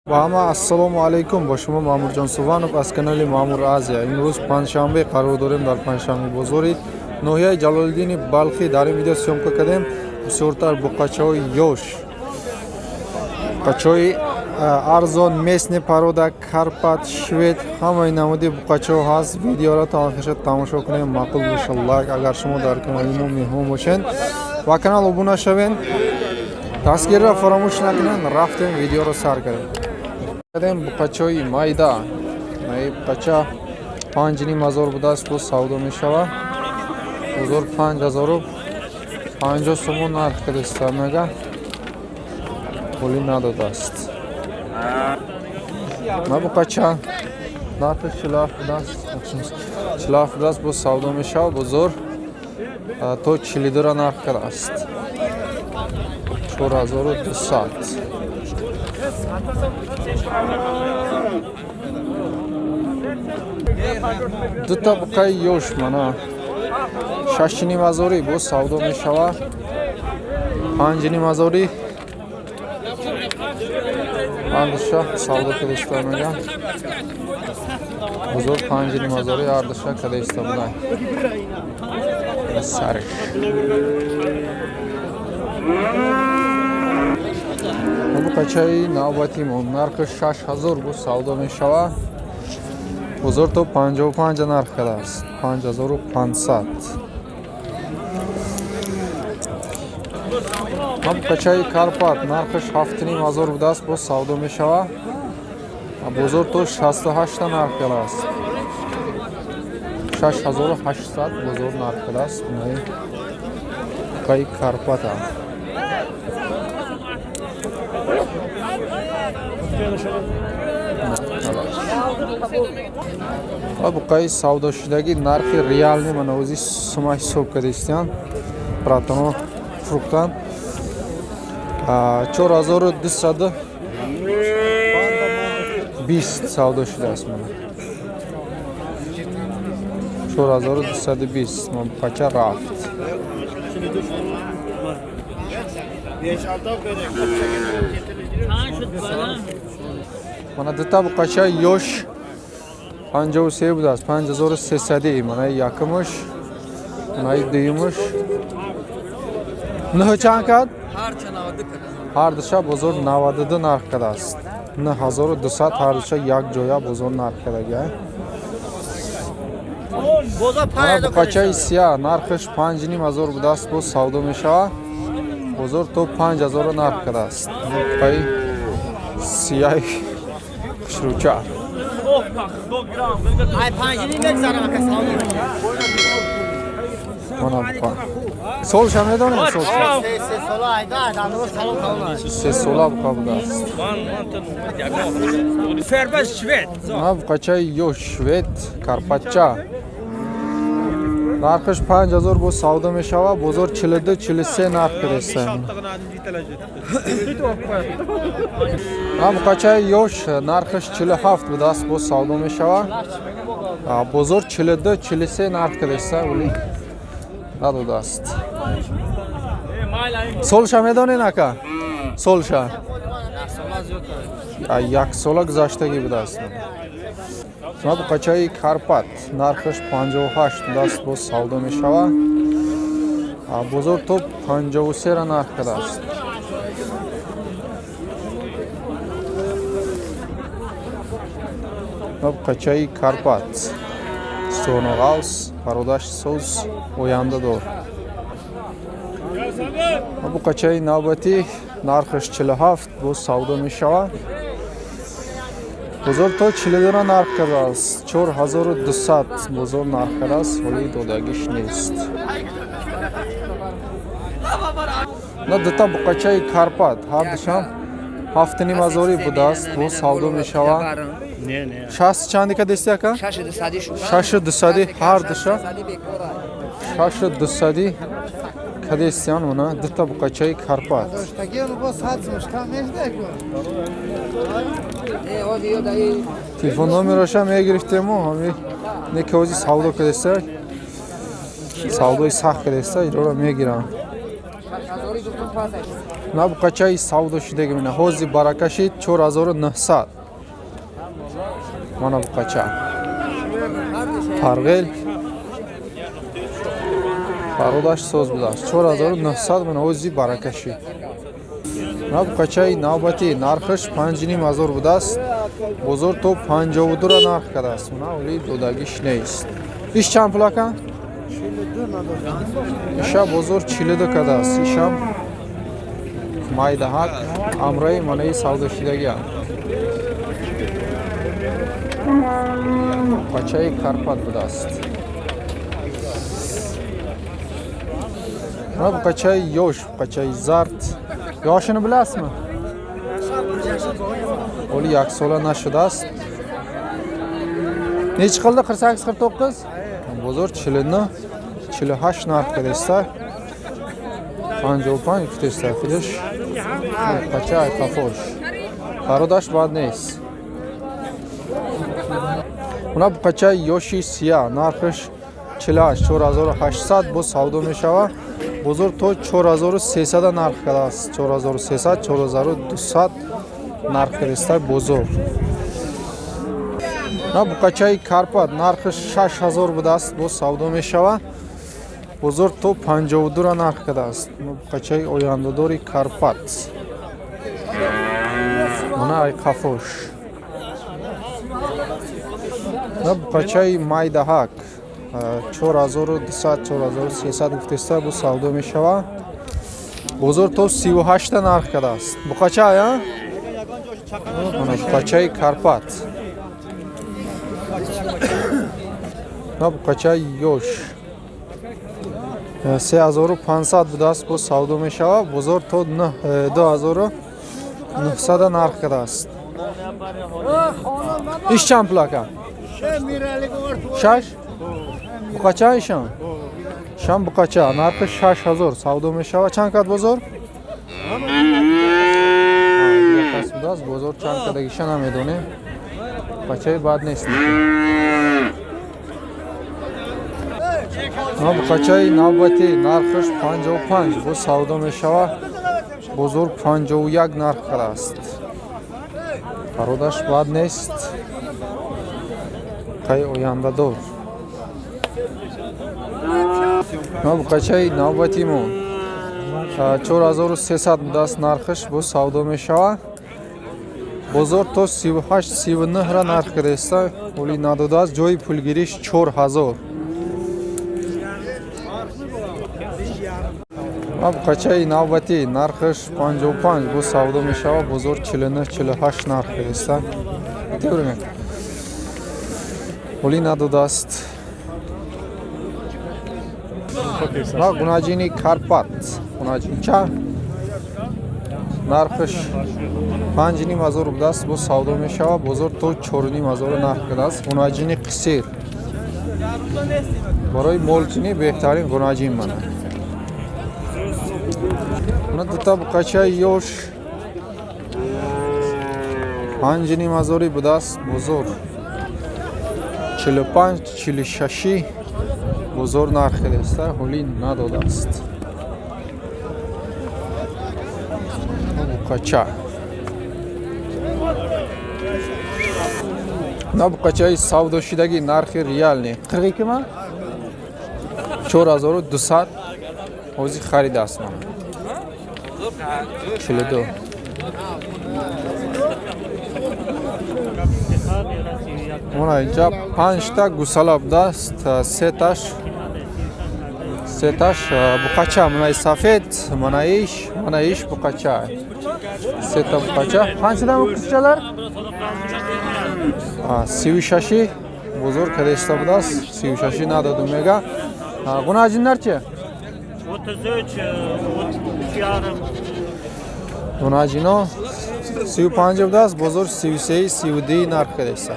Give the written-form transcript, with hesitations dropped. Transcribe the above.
Ба ҳама ассалому алайкум, бо шумо Маъмурҷон Суванов аз канали Маъмур Азия. Имрӯз панҷшанбе, қарор дорем дар панҷшанбе бозори ноҳияи Ҷалолиддини Балхӣ. Дар ин видео съёмка кардем бисёртар буқачаҳои ёш, буқачаҳои арзон, местный порода, карпат, швед, ҳамаи намуди буқачаҳо ҳаст. Видеоро то охирша тамошо кунем, маъқул боша лайк. Агар шумо дар канали мо меҳмон бошед, ба канал обуна шавед, дастгириро фаромӯш накунед. Рафтем, видеоро сар кардем. Буқачаҳои майда, буқача 5,5 ҳазор будааст, боз савдо мешавад. Бозор 5050 сомон нарх кардааст, мега пулӣ надодааст. На буқача нархи 47 будааст, 47 будааст, боз савдо мешавад. Бозор то 42-ра нарх кардааст, 4200. Дута буқаи ёш, мана, 6,5 ҳазорӣ, боз савдо мешавад. 5,5 ҳазорӣ ҳардуша савдо када мегам. Бозор 5,5 ҳазорӣ ҳардуша када иста буда сарш. Буқачаи навбатимон нархи 6000, боз савдо мешавад. Бозор то 55 нарх кардааст, 5500. Буқачаи карпат нархаш 7,5 ҳазор будааст, боз савдо мешавад. Бозор то 68 нарх кардааст, 6800 бозор нарх кардааст. Буқаи карпата. Ва буқаи савдошудагӣ нархи реални мана ози сума ҳисоб кардистиян, братано фурӯхтанд 4220 савдо шудааст. Мана 4220 ман буқача рафт. Мана дута буқача ёш 53 будааст, 5300. Мана якумуш, манаи дуюмуш. Нӯҳ чанд кард? Ҳардуша бозор 92 нарх кардааст, 9200 ҳардуша як ҷоя бозор нарх кардага. Буқачаи сия нархаш 5,5 ҳазор будааст, боз савдо мешавад. Бозор то 5000 нарх кардааст. Буқаи сияи хушрӯча. Мана буқа солша медонем, се сола буқа будааст. На буқачаи ёш швед карпатча нархаш 5000, боз савдо мешавад. Бозор 42 43 нарх кардааст. На буқачаи ёш нархаш 47 будааст, боз савдо мешавад. Бозор 42 43 нарх кардааст, вале надодааст. Солша медонед, ака? Солша як сола гузаштагӣ будааст. На буқачаи карпат нархаш 58 будааст, боз савдо мешавад. Бозор то 53-ра нарх кардааст. На буқачаи карпат стоноғавс, пародаш соз, ояндадор. На буқачаи навбатӣ нархаш 47, боз савдо мешавад. Бозор то 42-ра нарх кардааст, 4200 бозор нарх кардааст, ҳоли додагиш нест. На дута буқачаи карпат ҳардушам 7,5 ҳазорӣ будааст, боз савдо мешавад. Шаст чанди кадести, ака? 6200 ҳардуша, 6200 кадестиян. Мана дута буқачаи карпат. Телефон номероша мегирифтему, ҳами неки ози савдо кадеста, савдои сахт кадеста, ироро мегирам. На буқачаи савдо шудаги мена ҳози баракаши 4900. Мана буқача. Тарғел пародаш соз будааст. 4900 мана ҳози баракаши. На буқачаи навбати нархаш 5500 будааст. Бозор то 52 нарх кардааст. Мана оли додагиш нест. Иш чанд пул ака? Иша бозор 42 кардааст. Ишам майдаҳак амраи манаи савдошидагиа. Бачаи Карпат будааст. Мана буқачаи ёш, буқачаи зард. Ёшini bilasizmi? Оли як сола нашудааст. Nechi qildi? 48 49? Бозор 49 48 нарх кардааст. 55 гуфтааст худаш. Бача қафош. Пародаш бад нест. Мана буқачаи ёши сия нархаш 48 4800 бо савдо мешавад. Бозор то 4300 нарх кардааст. 4300 4200 нарх кардааст бозор. На буқачаи Карпат нархаш 6000 будааст, бо савдо мешавад. Бозор то 52 нарх кардааст. Буқачаи ояндадори Карпат. Мана ай қафош. На буқачаи майдаҳак 4200 4300 гуфтааст, бо савдо мешавад. Бозор то 38 нарх кардааст. Буқача ая? Мана буқачаи Карпат. На буқачаи ёш 3500 будааст, бо савдо мешавад. Бозор то 2900 нарх кардааст. Иш чанд пул ака? 6? Буқача ишам? Шам буқача нархи 6000 савдо мешавад. Чанд кад бозор? Кас будааст, бозор чанд кадагиша намедонем. Буқачаи бад нест. На буқачаи навбати нархаш 55 бо савдо мешавад. Бозор 51 нарх кардааст. Пародаш бад нест. Қай ояндадор. На буқачаи навбатимон 4300 будааст нархаш, бо савдо мешавад. Бозор то 38 39 ра нарх кардааст, оли надодааст. Ҷои пулгириш 4000. На буқачаи навбати нархаш 55 бо савдо мешавад. Бозор 49 48 нарх кардааст. Теория. Оли надодааст. На гунаҷини Карпат, гунаҷинча нархаш 5500 будааст, бо савдо мешавад. Бозор то 4500 нарх кардааст. Гунаҷини қисир барои молчинӣ беҳтарин гунаҷин мана. Мана дута буқачаи ёш 5500 будааст. Бозор 45 46 бозор нарх кардааст, ҳоли надодааст. Буқача. На буқачаи савдошидагӣ нархи реални 42 ма 4200 ҳозир харидааст мана. 42. Мана инҷа 5 та гусала будааст, сеташ буқача, манаи сафед, манаиш буқача. Сета буқача. Қанчадан буқачалар? 36 бозор кадаиста будааст, 36 надоду мега. Гунаҷиндар чи? 33, 33. Гунаҷино 35 будааст, бозор 33 32 нарх кадаиста.